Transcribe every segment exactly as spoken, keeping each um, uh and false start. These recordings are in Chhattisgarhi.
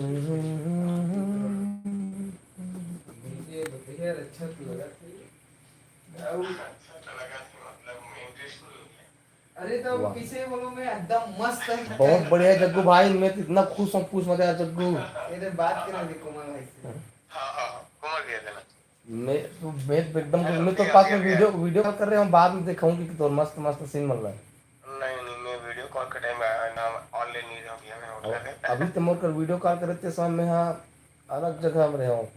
ये तो यार अच्छा तो लगा था। अउ अच्छा तो लगा था, मतलब, इंटरेस्ट नहीं हो गया। अरे तो वाह। पीछे बोलो, मैं एकदम मस्त है। बहुत बढ़िया जग्गू भाई, मैं तो इतना खुश हूँ, पूछ मत यार जग्गू। ये तो बात करने दे कोमल भाई से। हाँ, हाँ, हाँ, कोमल भैया देना। मैं तो, मैं तो एकदम, हेलो, मैं तो भैया, पास भैया, में भैया। वीडियो, वीडियो कॉल कर रहे हैं, बाद में दिखाऊंगी कि तो मस्त मस्त सीन बन रहा है। नहीं, नहीं, मैं वीडियो कॉल के टाइम ना ऑनलाइन नहीं रहूँ भैया, मैं और होटल है। अभी तो मोर कर वीडियो कॉल करे ते समय मैं हाँ अलग जगह में रहे हूँ।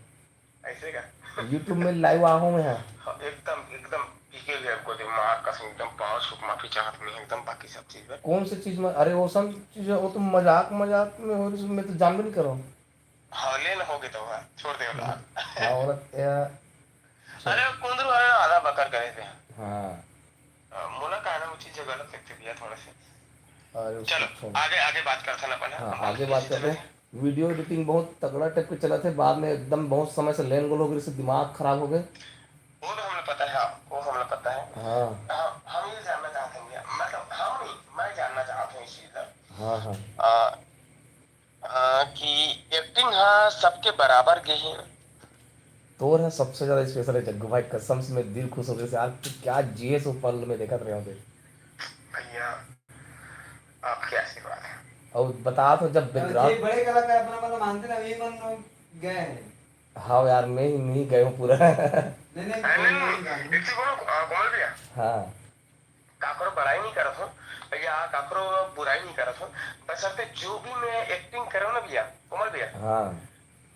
ऐसे का? YouTube में लाइव आ हूँ मैं हाँ। हाँ, एकदम, एकदम पीके भी हमको दिमाग का एकदम पाँच फुट माफी चाहत में एकदम बाकी सब चीज में। कौन सी चीज में? अरे वो सब चीज है, वो तो मजाक, मजाक में हो रही, मैं तो जान भी नहीं करूँ। हाँ, ले ना होगे तो हाँ, छोड़ दे उधार। हाँ, औरत, या, अच्छा। अरे, कुंदरू वाले ना आधा बकर करे थे। हाँ। हाँ, मोला का ना वो चीज गलत लगती भैया थोड़ा से। अरे, उसको चलो, छोड़। आगे, आगे बात करते हैं ना अपन, हाँ, हम आगे बात किसी करते तरह हैं। वीडियो एडिटिंग बहुत तगड़ा टाइप के चला थे, बाद में एकदम बहुत समय से लैंड गोल हो गई, इससे दिमाग खराब हो गए। वो तो हमें पता है, हाँ, वो हमें पता है। हाँ। हाँ, हम ये जानना चाहते हैं भैया, मतलब, हम नहीं, मैं जानना चाहता हूँ इस चीज का। हाँ, हाँ। आ, आ, कि एक्टिंग हा सबके बराबर गे हे। तोर है सबसे ज्यादा स्पेशल है जग्गू भाई, कसम से मैं दिल खुश हो गए यार, तू क्या जिए सो पल में देखत रहे होंगे। भैया, आपके आशीर्वाद है। और बता तो जब और बैकग्राउंड जे बड़े कलाकार अपना मतलब मानते ना, ये मन गए हैं। हाँ यार, मैं ही नहीं गए हूँ पूरा। नहीं, नहीं, अरे कोई नहीं, नहीं, नहीं, नहीं। एक चीज बोलो, आ, कोमल भैया। हाँ। काकरो बड़ाई नहीं करत हूँ या काकरो बुराई नहीं करत हूँ, बशर्ते जो भी मैं एक्टिंग करे हूँ ना भैया, कोमल भैया, हाँ।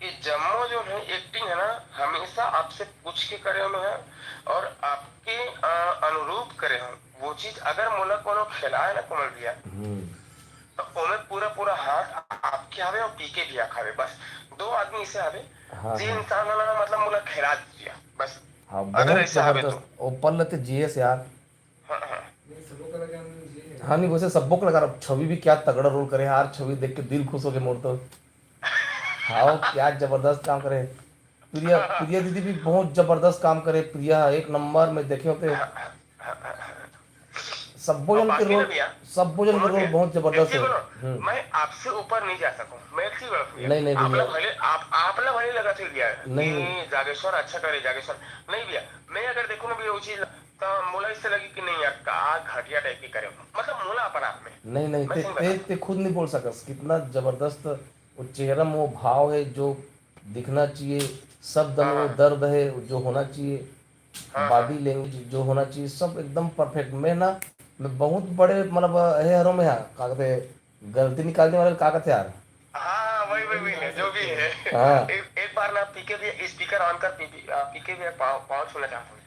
ये जम्मो जो है एक्टिंग है ना, हमेशा आपसे पूछ के करे हूँ मैं, और आपके, अ, अनुरूप करे हूँ। वो चीज अगर मोला कोनो खिलाए ना कोमल भैया, हम्म। तो ओमे पूरा पूरा हाथ आपके हवे और पीके भी आख हवे। बस दो आदमी इसे हवे, हाँ, जे हाँ। इंसान वाला ना, मतलब, मोला खिला दिया बस। हाँ, अगर बहुत ऐसे हवे तो। जबरदस्त। ऊपर लेते जीएस यार। हाँ, हाँ। हाँ, नहीं, वैसे सब्बो कलाकार, छवि भी क्या तगड़ा रोल करे यार, छवि देख के दिल खुश हो गए मोर तो। हाँ, क्या जबरदस्त काम करे। प्रिया, प्रिया दीदी भी बहुत जबरदस्त काम करे, प्रिया एक नंबर में देखे होते। सब्बो और जन के बाकी ना रोल, भैया, सब्बो जन के कोमल रोल भैया, बहुत जबरदस्त एक चीज है। बोलो, हम्म। मैं आपसे ऊपर नहीं जा सकूं, मैं एक चीज बोलूं भैया, नहीं, नहीं आप भैया। लोग भले, आप, आप लोग भले लगा थे भैया नहीं। कि जागेश्वर अच्छा करे, जागेश्वर, नहीं भैया, मैं अगर देखूं ना भैया वो चीज, तो मोला इससे लगी कि नहीं यार, का घटिया टाइप के करे, मतलब मोला अपन आप में। नहीं, नहीं, मैं ते, सही बता ते, रहा हूँ। ते खुद नहीं बोल सकस, कितना जबरदस्त वो चेहरा में वो भाव है जो दिखना चाहिए, शब्द में हाँ, वो हाँ। दर्द है जो होना चाहिए, हाँ, हाँ। बॉडी लैंग्वेज जो होना चाहिए, सब एकदम परफेक्ट। मैं ना, मैं बहुत बड़े, मतलब, हे हरों में, हाँ, का कहते, गलती निकालने वाले का कहते यार। हाँ, वही, वही, वही है, जो भी है। हाँ। एक, एक बार ना पीके भी स्पीकर ऑन कर, पी, पी, आ, पीके भी पाँव, पाँव छूना चाहता हूँ।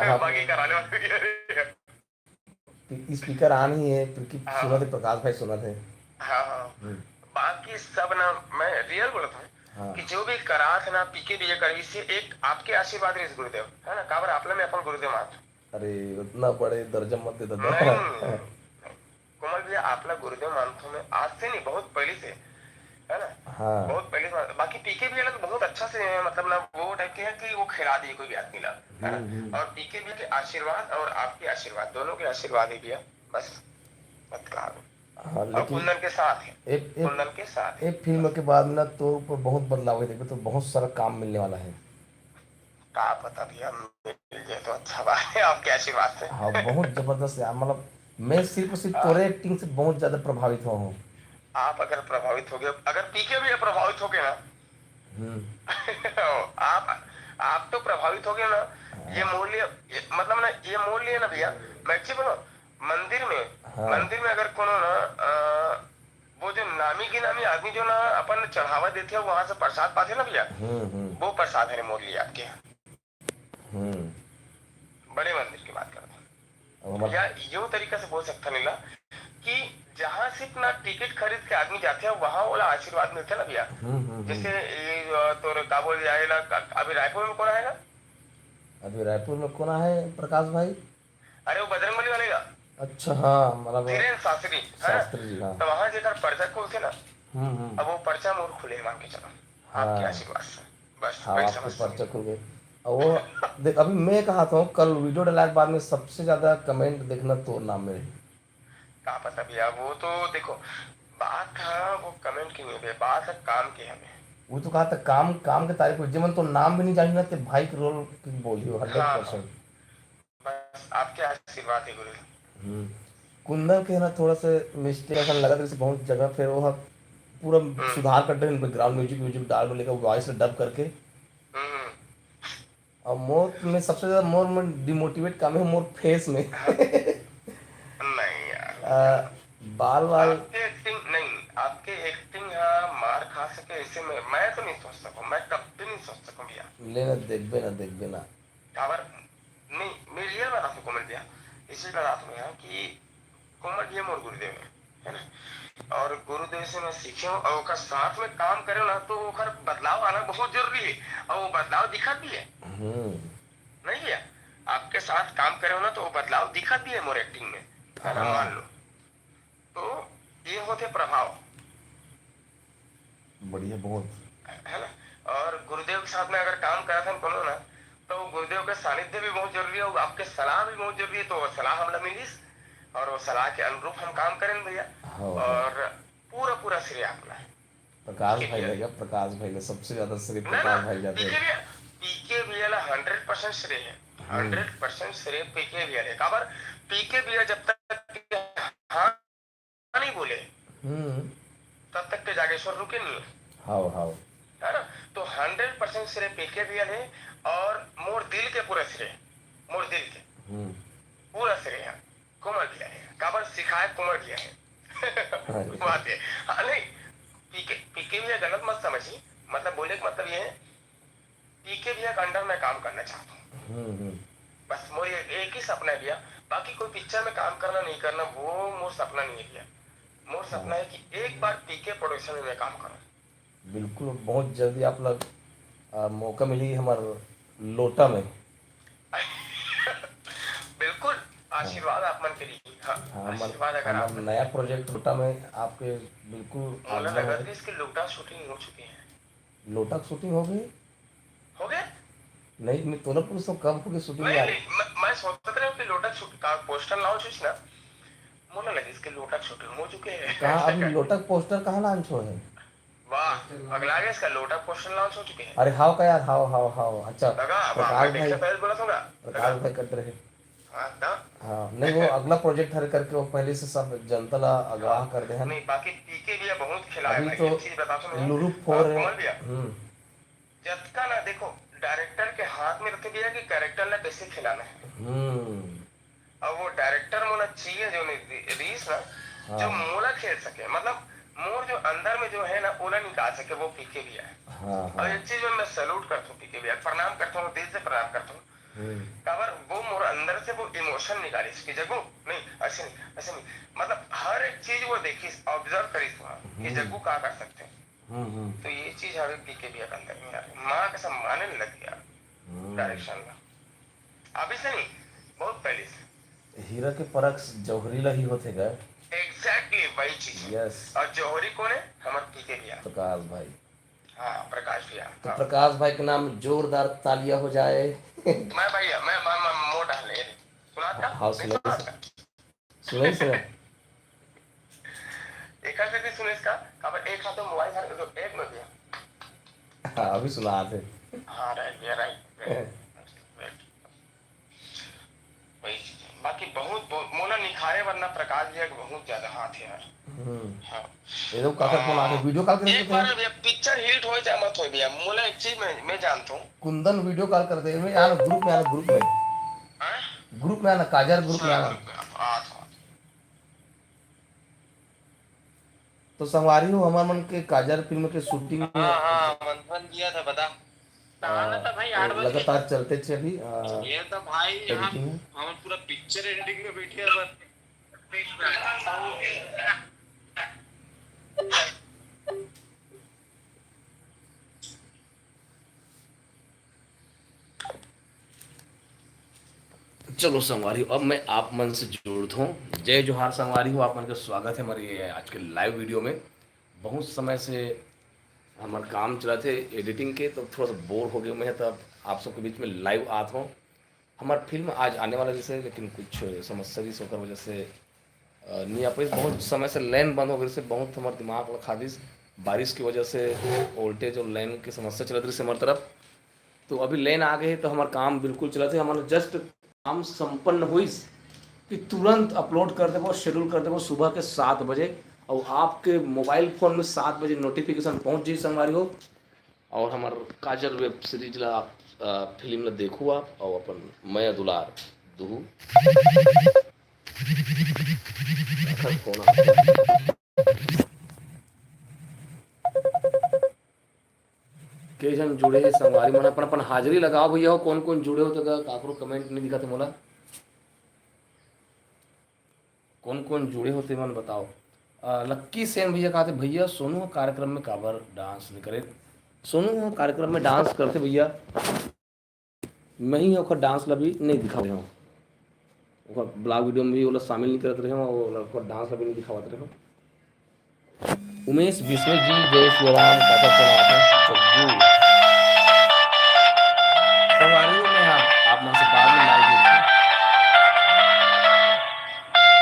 हाँ। बाकी कराने वाले भी है। स्पीकर ऑन ही है, क्योंकि हाँ। सुनत है, प्रकाश भाई सुनत है। हाँ, हाँ। हम्म। बाकी सब ना, मैं रियल बोलत हूँ हाँ। कि जो भी करात है ना, पीके भी ये कर, इससे एक आपके आशीर्वाद रहे गुरुदेव, है ना? काबर आपला मैं अपन गुरुदेव मानत हूँ। अरे, उतना बड़े दर्जा मत दे दादा। नहीं, कोमल भैया, आपला गुरुदेव मानत हूँ मैं, आज से नहीं, बहुत पहले से, है ना? हाँ। बहुत पहले से, बाकी पीके भी अलग बहुत अच्छा से है, मतलब ना, वो टाइप के है कि वो खिला दिए कोई भी आदमी ला, है ना? हम्म, हम्म। और पीके भी के आशीर्वाद और आपके आशीर्वाद, दोनों के आशीर्वाद ही भैया, बस, मत कहा। हाँ, और लेकिन कुंदन के साथ है, एक, एक, कुंदन के साथ है। एक फिल्म के बाद में ना, तोर ऊपर बहुत बदलाव है, देखो तो बहुत सारा काम मिलने वाला है। का पता भैया, मिल जाए तो अच्छा बात है आपके आशीर्वाद से। हाँ, बहुत जबरदस्त यार, मतलब, मैं सिर्फ, सिर्फ हाँ। तोरे एक्टिंग से बहुत ज्यादा प्रभावित हुआ हूँ। आप अगर प्रभावित हो गए, अगर पीके भी प्रभावित हो गए ना, हम्म। आप, आप तो प्रभावित हो गए ना, हाँ। ये मोड़ लिए, ये, मतलब ना, ये मोड़ लिए ना भैया, मैं एक चीज बोलूं, मंदिर में, हाँ। मंदिर में अगर कोनो ना, अ, वो जो नामी गिनामी आदमी जो ना अपन चढ़ावा देते हैं, वहां से प्रसाद पाते ना भैया, हम्म, हम्म। वो प्रसाद है मोड़ लिए आपके यहाँ। हम्म। बड़े मंदिर की बात करते हैं। अब हम या यूं तरीका से बोल सकता नीला कि जहां से अपना टिकट खरीद के आदमी जाते हैं, वहां वाला आशीर्वाद मिलता है ना भैया। हम्म, हम्म, हम्म। जैसे ये, अ, तो का बोल जाएगा, अभी रायपुर में कौन आएगा? अभी रायपुर में कौन आए प्रकाश भाई? अरे, वो बजरंगबली वाले का। अच्छा, हाँ, मतलब धीरेन शास्त्री, है ना? शास्त्री जी, हाँ। तो वहाँ जेकर पर्चा खुलथे ना, हम्म, हम्म। अब वो पर्चा मोर खुले, मान के चलो। हाँ। आपके आशीर्वाद से। बस, हाँ, वही आपके समझ पर्चा खुल गए। और वो, देख, अभी मैं कहा था, कल वीडियो डाला के बाद में सबसे ज्यादा कमेंट देखना तोर नाम में रही। का पता भैया, वो तो देखो, बात ह वो कमेंट के नहीं हवे, बात ह काम के हवे। वो तो कहा था काम, काम के तारीफ हो, जेमन तो नाम भी नहीं जानी ना, ते भाई के रोल के बोली हो, हंड्रेड हाँ, परसेंट। बस आपके आशीर्वाद है गुरु। हम्म। कुंदन के ना थोड़ा सा मिस्टेक ऐसा लगा था, जैसे बहुत जगह फिर वो ह-, पूरा सुधार कर दे, बैकग्राउंड म्यूजिक, म्यूजिक डाल में लेकर वॉइस डब करके। हम्म। और मोर में सबसे ज्यादा मोर में डिमोटिवेट काम है मोर फेस में। नहीं यार। आ, बाल वाल। आपके एक्टिंग नहीं, आपके एक्टिंग हा मार खा सके ऐसे में मैं तो नहीं सोच सकूं, मैं कभी नहीं सोच सकूं भैया। लेना देखबे ना, देखबे ना। काबर नहीं, मैं रियल बता सकूं कोमल भैया, इसी बता सकूं यहाँ कि कोमल भैया मोर गुरुदेव है, है ना? और गुरुदेव से मैं सीखे हूँ और ओकर साथ में काम करे ना तो ओकर बदलाव आना बहुत जरूरी है और वो बदलाव दिखत भी है। हम्म। नहीं भैया, आपके साथ काम करे हो ना तो वो बदलाव दिखत भी है मोर एक्टिंग में, है ना? हाँ। मान लो, तो ये होते प्रभाव, बढ़िया, बहुत। है ना? और गुरुदेव के साथ में अगर काम करत हन कोनो ना, तो गुरुदेव के सानिध्य भी बहुत जरूरी है, आपके सलाह भी बहुत जरूरी है। तो वो सलाह हमला मिलिस और वो सलाह के अनुरूप हम काम करें भैया। हाँ। और पूरा पूरा श्रेय अपना है। प्रकाश भाई लगा, प्रकाश भाई लगा, सबसे ज्यादा श्रेय प्रकाश भाई जाते पीके हैं। भैया, पीके भैया ला हंड्रेड परसेंट श्रेय है, हंड्रेड परसेंट श्रेय पीके भैया है। काबर पीके भैया जब तक हाँ नहीं बोले, हम्म। तब तक के जागेश्वर रुके नहीं है, हाव हाव। है ना? तो हंड्रेड परसेंट श्रेय पीके भैया है और मोर दिल के पूरा श्रेय, मोर दिल के हम्म। पूरा श्रेय है कोमल भैया है। काबर सिखाए कोमल भैया है। हाँ। बात है। हाँ, नहीं, पीके पीके भैया गलत मत समझिए, मतलब बोले का मतलब ये है, पीके भैया के अंडर में काम करना चाहता हूँ। हम्म हम्म। बस मोर ये एक ही सपना है भैया, बाकी कोई पिक्चर में काम करना नहीं करना वो मोर सपना नहीं है भैया। मोर सपना है कि एक बार पीके प्रोडक्शन में काम करूँ। बिल्कुल, बहुत जल्दी आप लोग आ, मौका मिली हमार लोटा में। बिल्कुल, आशीर्वाद आप मन के लिए। हाँ, हाँ, हमार आशीर्वाद अगर हमार आप मन नया प्रोजेक्ट लोटा में आपके बिल्कुल मुझे आगमन लगा है। कि इसकी लोटा शूटिंग हो चुकी है। लोटा की शूटिंग हो गई? हो गया? नहीं, मैं तोला पूछता हूँ, कब होगी शूटिंग नहीं, यार? नहीं, मैं, मैं सोचत रहे कि लोटा शूट का पोस्टर लॉन्च हुई ना, मुझे लगा इसके लोटा शूटिंग हो चुके हैं। कहाँ अभी लोटा पोस्टर कहाँ लॉन्च हो है? वाह, अगला आ गया इसका लोटा पोस्टर लॉन्च हो चुके हैं। अरे हाव का यार, हाव हाव हाव। अच्छा, लगा, वाह, प्रकाश मैं भाई, कैसे पहले बोला था ना? प्रकाश भाई कट रहे। हाँ, हाँ। हाँ, नहीं, वो अगला प्रोजेक्ट हर करके वो पहले से सब जनता ला अगवाह कर दे हैं। नहीं, बाकी पीके भैया बहुत खिला है अभी भाई, तो एक चीज बताओ सुनो। लुरु हाँ, फोर है। कौन भैया? हम्म। जतका ना देखो, डायरेक्टर के हाथ में रखे भैया कि कैरेक्टर ला कैसे खिलाना है। हम्म। अब वो डायरेक्टर मोला चाहिए जो नहीं दी-, रहीस ना, हाँ। जो मोला खेल सके, मतलब मोर जो अंदर में जो है ना, ओला निकाल सके, वो पीके भैया है। हाँ अब हाँ। एक चीज में मैं सैल्यूट करता हूँ पीके भैया, प्रणाम करता हूँ, दिल से प्रणाम करता हूँ। हम्म। काबर वो मोर अंदर से वो इमोशन निकालिस कि जग्गू, नहीं, ऐसे नहीं, ऐसे नहीं, मतलब हर एक चीज वो देखिस, ऑब्जर्व करिस वहाँ कि हम्म। जग्गू का कर सकते हैं। हम्म हम्म। तो ये चीज हवे पीके भैया के अंदर में यार, माँ कसम माने नहीं लगे यार हम्म। डायरेक्शन ला। अभी से नहीं, बहुत पहले से। हीरा के परख जौहरी ला ही होथे गा। एग्जैक्टली वही चीज है। यस। और जौहरी कौन है? हमारे पीके भैया। प्रकाश भाई। हाँ, प्रकाश भैया। तो हाँ। प्रकाश भाई के नाम जोरदार तालियां हो जाए। मैं भैया, मैं, मैं, मैं मोटा ले। सुना था? हाँ, सुना। सुना ही सुना। एक हाथ से भी सुने इसका, अब एक हाथ में मोबाइल धर के, एक मिनट भैया। हाँ, अभी सुना थे। हाँ, राइट भैया, राइट, राइट। वही चीज है। बाकी बहुत, बहुत मोला निखारे वरना प्रकाश भैया के बहुत ज्यादा हाथ है यार। हम्म। हाँ। ये लोग काकर फोन आ रहे, वीडियो कॉल कर एक सकते बार हैं। भैया पिक्चर हिट हो चाहे मत हो भैया, मोला एक चीज मैं, मैं जानता हूँ। कुंदन वीडियो कॉल कर दे, मैं यार ग्रुप में आना, ग्रुप में। हाँ? ग्रुप में आना, काजर ग्रुप में आना। हाँ, हाँ। तो संगवारी हो, हमार मन के काजर फिल्म के शूटिंग हाँ, हाँ, मंथन किया था, बता। आ, लगातार चलते चली, आ, ये तो भाई यहाँ एडिटिंग। हम पूरा पिक्चर एडिटिंग में बैठे हैं बस। चलो संगवारी हो, अब मैं आप मन से जुड़त हूँ। जय जोहार संगवारी हो, आप मन के स्वागत है हमारे ये आज के लाइव वीडियो में। बहुत समय से हमार काम चलत हे एडिटिंग के, तो थोड़ा सा बोर हो गए मैं, तब आप सबके बीच में लाइव आत हूँ। हमार फिल्म आज आने वाला जैसे, लेकिन कुछ समस्या रही, ओकर वजह से अ, नहीं आ पाइस, बहुत समय से लाइन बंद हो गई से बहुत हमारे दिमाग ला खा दिस। बारिश की वजह से वोल्टेज और लाइन की समस्या चलत रही से हमारी तरफ। तो अभी लाइन आ गई है तो हमारा काम बिल्कुल चलत है। हमारा जस्ट काम संपन्न हुई कि तुरंत अपलोड कर देबो, शेड्यूल कर देबो सुबह के सात बजे, और आपके मोबाइल फोन में सात बजे नोटिफिकेशन पहुंच जाई संगवारी हो। और हमार काजल वेब सीरीज ला आप, अ, फिल्म ला देखू आप और अपन मया दुलार दुहू। के झन जुड़े हे संगवारी मन, अपन अपन हाजिरी लगाओ भैया हो। कौन कौन जुड़े हो तो का-, काकरो कमेंट नहीं दिखा थे मोला। कौन कौन जुड़े हो ते मन बताओ। अ, लक्की सेन भैया कहते, "भैया सोनू ह कार्यक्रम में काबर डांस नहीं करे?" सोनू ह कार्यक्रम में डांस करते भैया, मैं ही ओकर डांस ला भी नहीं दिखाते हूँ। ओकर ब्लॉग वीडियो में भी ओला शामिल नहीं करत रहे हूँ, ओला ओकर डांस ला भी नहीं दिखावत रहे हूँ। उमेश विश्व जी, जय श्री राम, काका चला है, जग्गू।